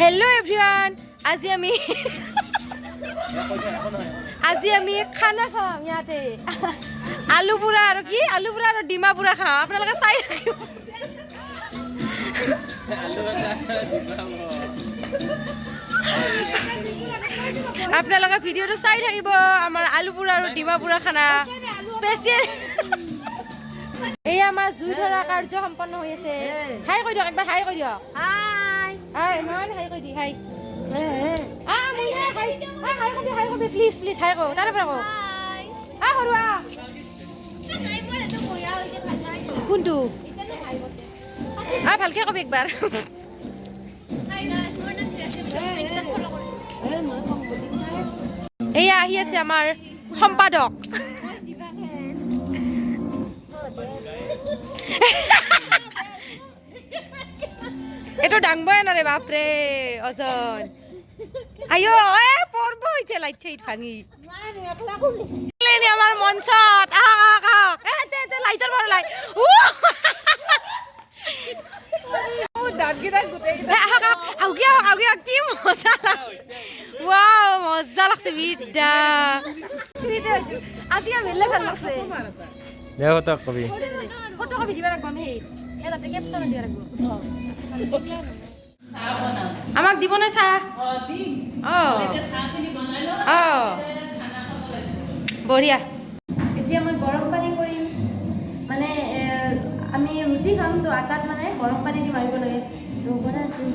Hello' everyone, আজি আমি খানা খাম। ইয়াতে আলু পোৰা আৰু কি, আলু পোৰা আৰু ডিমা পোৰা খাম। আপোনালোকে চাই থাকিব। আপোনালোকে ভিডিঅ'টো চাই থাকিব। আমাৰ আলু পোৰা আৰু ডিমা পোৰা খানা স্পেচিয়েল। এই আমাৰ জুই ধৰা কাৰ্য সম্পন্ন হৈ আছে। হাই কৈ দিয়ক একবাৰ, হাই কৈ দিয়ক। হাই। হাই নহয়, হাই কৈ দি, হাই। আহ, মই হাই, হাই, হাই কবি, হাই কবি, প্লিজ, প্লিজ, হাই কওঁ। তাৰে পৰা কওঁ। আহ সৰু, আহ। কোনটো? আহ, ভালকে কবি একবাৰ। এয়া আহি আছে আমাৰ সম্পাদক। এইটো ডাংবই নৰে, বাপৰে, অজন। আইঅ, এ পৰব এতিয়া লাইট চাইট ভাঙি। নি আমাৰ মঞ্চত, আহক, আহক, আহক। এ দে দে, লাইটৰ পৰা লাইট। এ আহক, আহক, আউকি আহক, আউকি আহক। কি মজা লাগছে! ৱাও, মজা লাগছে বিদ্যা। আজি বেলেগ ভাল লাগছে। দে, ফটো কবি। ফটো কপি দিব লাগব আমি। সেই তাতে কেপশ্যন দিব লাগব। আমাক দিব নে চাহ? অঁ, বঢ়িয়া। এতিয়া মই গৰম পানী কৰিম। মানে আমি ৰুটি খাম, তো আটাত মানে গৰম পানী দি মাৰিব লাগে, তো বনাই আছোঁ।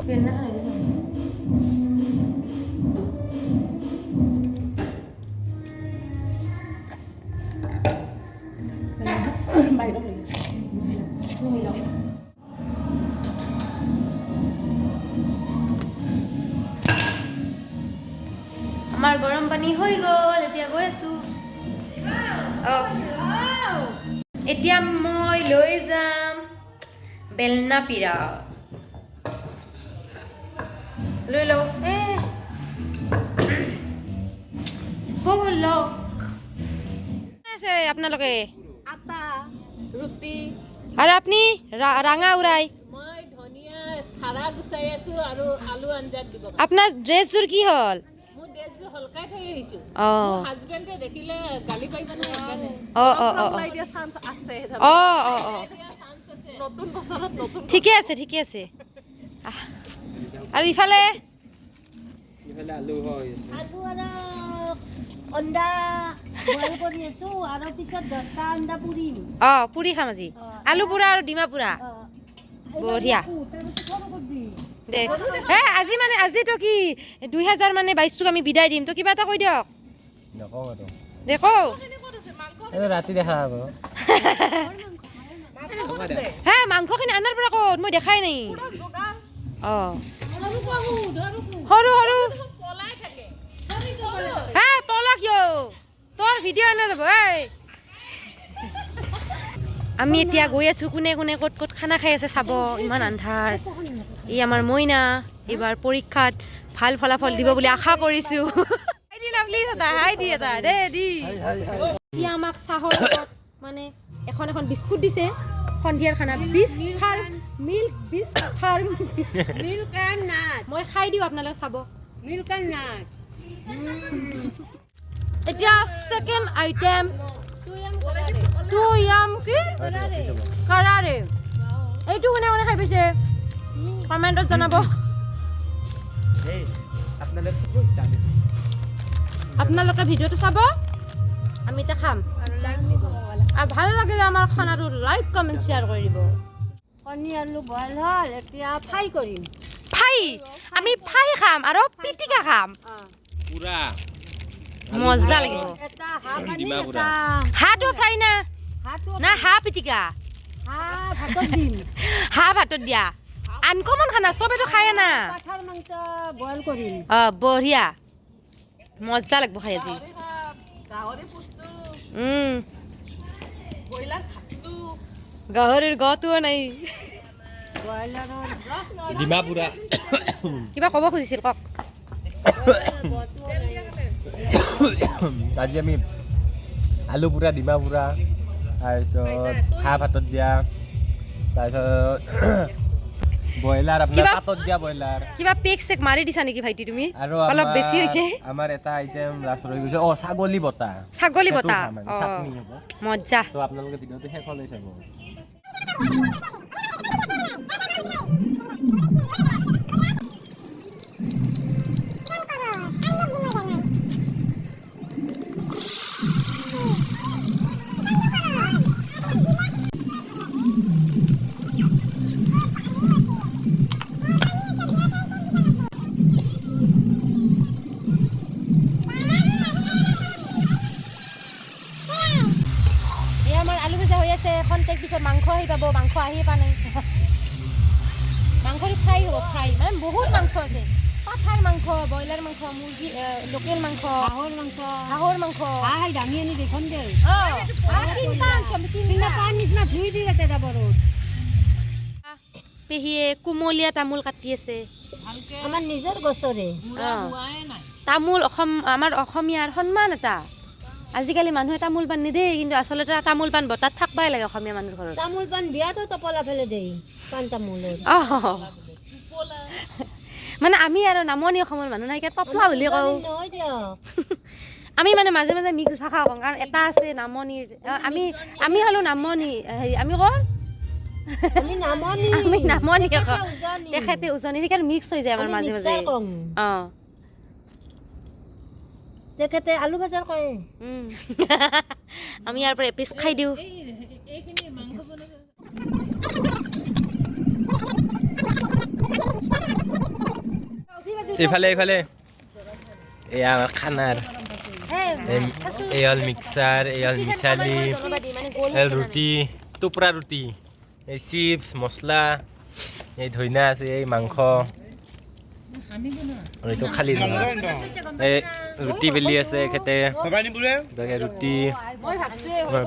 বেলনাখন আনি দিম। লৈ লওক। আমাৰ গৰম পানী হৈ গ'ল, এতিয়া গৈ আছোঁ। অঁ, এতিয়া মই লৈ যাম বেলনা পিৰা লৈ লওঁ। এ ব'লক। আছে আপোনালোকে? আটা ৰুটি। আৰু আপুনি ৰাঙা উৰাই? মই ধনিয়া থাৰা গুচাই আছো আৰু আলু আঞ্জাত দিব। আপোনাৰ ড্ৰেছযোৰ কি হ'ল? মোৰ ড্ৰেছযোৰ সলকাই থৈ আহিছো। অঁ। হাজবেণ্ডে দেখিলে গালি পাৰিব নহয়, সেইকাৰণে। অঁ অঁ অঁ এতিয়া চান্স আছে। অঁ অঁ অঁ চান্স আছে। নতুন বছৰত নতুন। ঠিকে আছে, ঠিকে আছে। আহ, আৰু ইফালে? ইফালে আলু হয়। আলু আৰু অণ্ডা বইল কৰি আছো আৰু পিছত 10টা আণ্ডা পুৰিম। অঁ, পুৰি খাম আজি, আলু পোৰা আৰু ডিমা পোৰা। বঢ়িয়া। দে হে। আজি মানে আজিতো কি 2000 মানে 22টোক আমি বিদায় দিম, তো কিবা এটা কৈ দিয়ক। নকওঁ আৰু। দে, কওঁ। এইটো ৰাতি দেখা হ'ব। হে, মাংসখিনি আনাৰ পৰা ক'ত? মই দেখাই নাই। অঁ, সৰু সৰু। হে, পলা কিয়? তোৰ ভিডিঅ' আনা যাব। এই আমি এতিয়া গৈ আছোঁ, কোনে কোনে ক'ত ক'ত খানা খাই আছে চাব। ইমান আন্ধাৰ। ই আমাৰ মইনা, এইবাৰ পৰীক্ষাত ভাল ফলাফল দিব বুলি আশা কৰিছোঁ। হাই দি না প্লিজ, এটা হাই দি, এটা দে দি। এতিয়া আমাক চাহৰ লগত মানে এখন এখন বিস্কুট দিছে। সন্ধিয়াৰ খানা bisque farm, milk Bisk farm. Milk and nut. মই খাই দিওঁ, আপোনালোকে চাব। Milk and nut. এতিয়া ছেকেণ্ড আইটেম টু য়াম কি কাৰাৰে। এইটো কোনে কোনে খাই পাইছে কমেণ্টত জনাব। এই আপোনালোক আপোনালোকে ভিডিঅ'টো চাব, আমি এতিয়া খাম। আৰু ভাল লাগিলে আমাৰ খানাটো লাইক, কমেণ্ট, শ্বেয়াৰ কৰি দিব। কণী আলু বইল হ'ল, এতিয়া ফ্ৰাই কৰিম। ফ্ৰাই, আমি ফ্ৰাই খাম আৰু পিটিকা খাম। পুৰা। মজা লাগিব। এটা হাঁহ আনিম। ডিমা এটা পুৰা। হাঁহটো ফ্ৰাই না? হাঁহটো। না, হাঁহ পিটিকা। হাঁহ ভাতত দিম। হাঁহ ভাতত দিয়া আনকমন খানা, চবেতো খায়ে না। পাঠাৰ মাংস বইল কৰিম। অঁ, বঢ়িয়া, মজা লাগিব খাই আজি। গাহৰি পুজছো। ব্ৰইলাৰ খাইছো। গাহৰিৰ গটোও নাই। ব্ৰইলাৰৰ ডিমা পুৰা। কিবা ক'ব খুজিছিল, কওক। গটোও নাই। আজি আমি আলু পোৰা, ডিমা পোৰা, তাৰপিছত হাঁহ ভাতত দিয়া, তাৰপিছত ব্ৰইলাৰ, আপোনাৰ পাতত দিয়া ব্ৰইলাৰ। কিবা পেক চেক মাৰি দিছা নেকি ভাইটি তুমি? আৰু অলপ বেছি হৈছে। আমাৰ এটা আইটেম লাষ্ট ৰৈ গৈছে, অ' ছাগলী বতা। ছাগলী বতা, চাটনি হ'ব, মজা। তো আপোনালোকে ভিডিঅ'টো শেষলৈ চাব। খন্তেক পিছত মাংস আহি পাব। মাংস আহিয়ে পোৱা নাই। মাংসটো ফ্ৰাই হ'ব, ফ্ৰাই। মানে বহুত মাংস আছে, পাঠাৰ মাংস, ব্ৰইলাৰ মাংস, মুৰ্গী, লোকেল মাংস, হাঁহৰ মাংস, হাঁহৰ মাংস। হাঁহ দাঙি আনি দেখোন দে। তিনিটা তিনিটা পাণ নিচিনা ধুই দি তাতে ডাবৰত। পেহীয়ে কুমলীয়া তামোল কাটি আছে। আমাৰ নিজৰ গছৰে তামোল। অসম, আমাৰ অসমীয়াৰ সন্মান এটা। আজিকালি মানুহে তামোল পাণ নিদেই, কিন্তু আচলতে তামোল পাণ বতাত থাকবাই লাগে অসমীয়া মানুহৰ ঘৰত। তামোল পাণ বিয়াতো টপলা ফেলে দেই পাণ তামোলৰ। অঁ, মানে আমি আৰু নামনি অসমৰ মানুহ নাইকিয়া টপলা বুলি কওঁ আমি। মানে মাজে মাজে মিক্স ভাষা কওঁ, কাৰণ এটা আছে নামনি, আমি আমি হ'লো নামনি, হেৰি আমি কওঁ আমি নামনি, আমি নামনি কওঁ, তেখেতে উজনি, সেইকাৰণে মিক্স হৈ যায় আমাৰ মাজে মাজে। অঁ, তেখেতে আলু ভাজাৰ কৰে। আমি ইয়াৰ পৰা এপিচ খাই দিওঁ। এইফালে এইফালে এয়া আমাৰ খানাৰ, এই হ'ল মিক্সাৰ, এই হ'ল মিছালি, এই ৰুটি, টুকুৰা ৰুটি, এই চিপছ, মছলা, এই ধইনা আছে, এই মাংস, এইটো খালী, এই ৰুটি বেলি আছে এখেতে, ৰুটি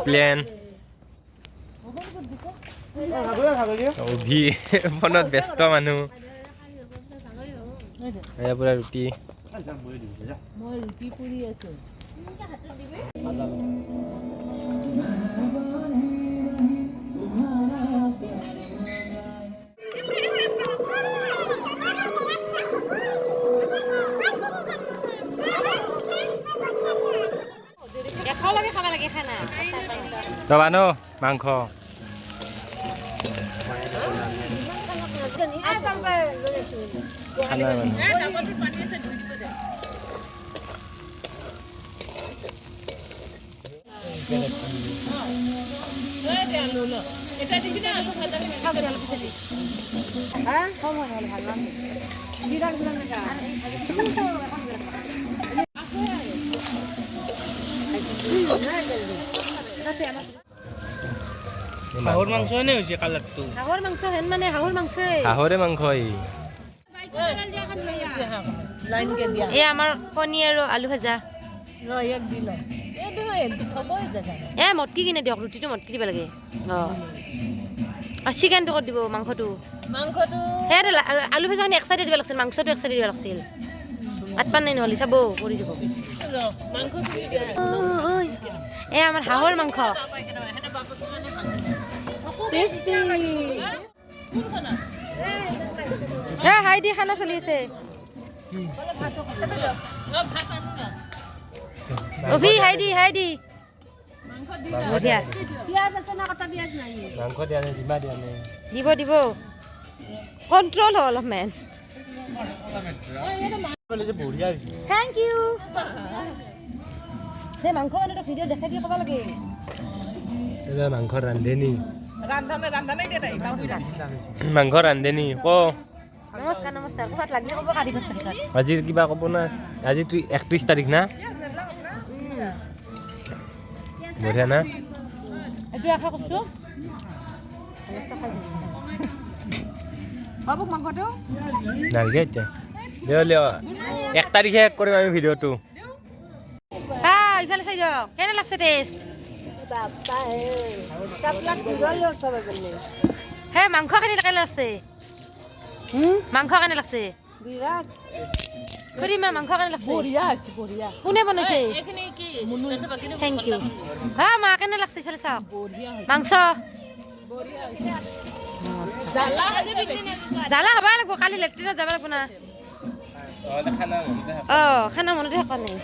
প্লেন। অভি ফোনত ব্যস্ত মানুহ। এয়া পুৰা ৰুটি। মই ৰুটি পুৰি আছো। একেলগে খাব লাগে খানা। ৰবা ন মাংস। খানা মানুহ। হাঁহৰ মাংস নে হৈছে কালাৰটো? হাঁহৰ মাংস হেন, মানে হাঁহৰ মাংসই, হাঁহৰে মাংস। এই আমাৰ কণী আৰু আলু ভাজা। এ মটকি কিনে দিয়ক, ৰুটিটো মটকি দিব লাগে। অঁ, চিকেনটো ক'ত দিব? মাংসটো, মাংসটো সেই আলু ভাজাখিনি এক চাইডে দিব লাগিছিল, মাংসটো এক চাইডে দিব লাগিছিল। আটপা নাই নহ'লে চাব পৰি যাব। এই আমাৰ হাঁহৰ মাংস। হাই দি খানা চলি আছে। অভি হাই দি, হাই দি। বঢ়িয়া। পিঁয়াজ আছে না? কটা পিঁয়াজ নাই। মাংস দিয়া নাই, ডিমা দিয়া নাই। দিব দিব, কণ্ট্ৰল হ অলপমান। Thank you. সেই মাংস মানে ভিডিঅ' দেখাই দি ক'ব লাগে। মাংস ৰান্ধেনি, মাংস ৰান্ধেনি ক। নমস্কাৰ নমস্কাৰ, ক'ৰবাত লাগিলে ক'ব, কাঢ়ি পাঁচ। আজি কিবা ক'ব না? আজি তুই 31 তাৰিখ না? বঢ়িয়া না? এইটো আশা কৰিছোঁ। নালগে এতিয়া, 1 তাৰিখে শেষ কৰিম আমি ভিডিঅ'টো। ইফালে চাই দিয়ক, কেনে লাগছে টেষ্ট? হে মাংস কেনে কেনে লাগছে? মাংস কেনে লাগছে? বিৰাট। খুৰীমা, মাংস কেনে লাগছে? বঢ়িয়া হৈছে, বঢ়িয়া। কোনে বনাইছে? এইখিনি কি? Thank U. হা মা, কেনে লাগছে? ইফালে চাওক। মাংস জ্বালা হ'ব লাগিব, কালি লেট্ৰিনত যাব লাগিব না। খানা মনতে। অঁ, খানা মনতে থকা নাই।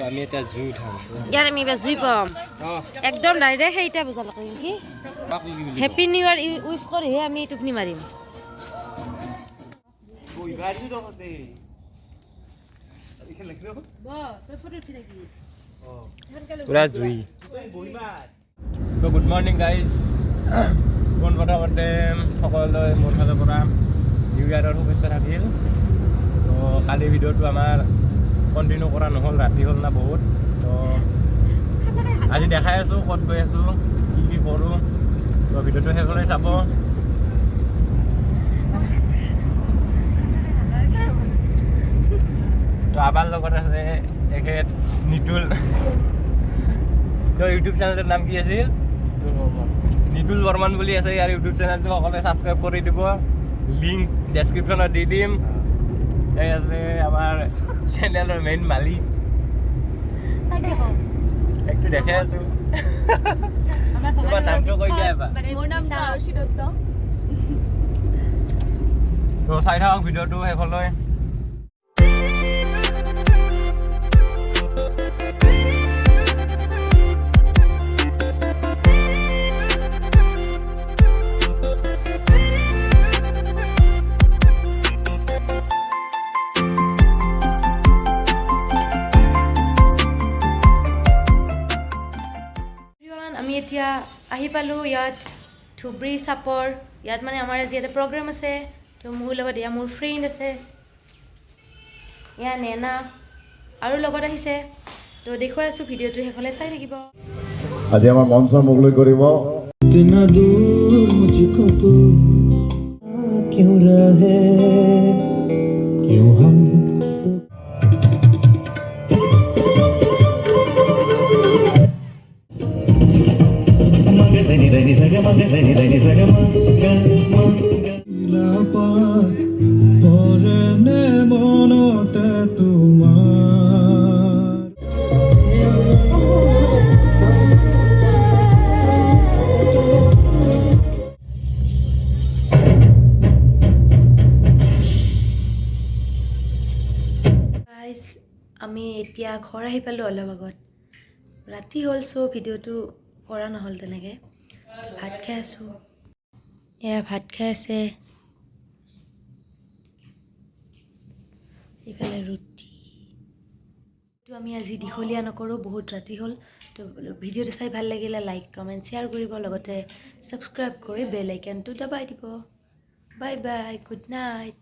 আমি এতিয়া জুই উঠাম। ইয়াত আমি এইবাৰ জুই পাম। একদম ডাইৰেক্ট সেইটা বজালৈকে নেকি? হেপী নিউ ইয়াৰ উইচ কৰিহে আমি টোপনি মাৰিম। পুৰা জুই। তো গুড মৰ্ণিং গাইজ, পোনপ্ৰথমতে সকলোলৈ মোৰ ফালৰ পৰা নিউ ইয়াৰৰ শুভেচ্ছা থাকিল। তো কালি ভিডিঅ'টো আমাৰ কণ্টিনিউ কৰা নহ'ল, ৰাতি হ'ল না বহুত। তো আজি দেখাই আছোঁ ক'ত গৈ আছোঁ, কি কি কৰোঁ। তো ভিডিঅ'টো শেষলৈ চাব। তো আমাৰ লগত আছে এখেত নিতুল। তো ইউটিউব চেনেলটোৰ নাম কি আছিল? নিতুল বৰ্মন বুলি আছে ইয়াৰ ইউটিউব চেনেলটো, সকলোৱে ছাবস্ক্ৰাইব কৰি দিব, লিংক ডেছক্ৰিপশ্যনত দি দিম। এই আছে আমাৰ চেনেলৰ মেইন মালিক। একটো দেখাই আছোঁ। তোমাৰ নামটো কৈ দিয়া এবাৰ। মোৰ নামটো আৰুষি দত্ত। তো চাই থাকক ভিডিঅ'টো শেষলৈ। এভৰিৱান, আমি এতিয়া আহি পালোঁ ইয়াত ধুবুৰী চাপৰ। ইয়াত মানে আমাৰ আজি এটা প্ৰগ্ৰেম আছে। তো মোৰ লগত এয়া মোৰ ফ্ৰেণ্ড আছে, এয়া নেনা আৰু লগত আহিছে। তো দেখুৱাই আছোঁ, ভিডিঅ'টো শেষলৈ চাই থাকিব। আজি আমাৰ মঞ্চ মুকলি কৰিব। इतना दूर मुझको तू क्यों रहे, क्यों हम পাত পৰেনে মনতে তোমাৰ। গাইজ, আমি এতিয়া ঘৰ আহি পালোঁ অলপ আগত। ৰাতি হ'ল, চ' ভিডিঅ'টো কৰা নহ'ল তেনেকৈ। ভাত খাই আছোঁ, এয়া ভাত খাই আছে। ইফালে ৰুটি। তো আমি আজি দীঘলীয়া নকৰোঁ, বহুত ৰাতি হ'ল। তো ভিডিঅ'টো চাই ভাল লাগিলে লাইক, কমেণ্ট, শ্বেয়াৰ কৰিব, লগতে ছাবস্ক্ৰাইব কৰি বেল আইকনটো দবাই দিব। Bye bye, good night.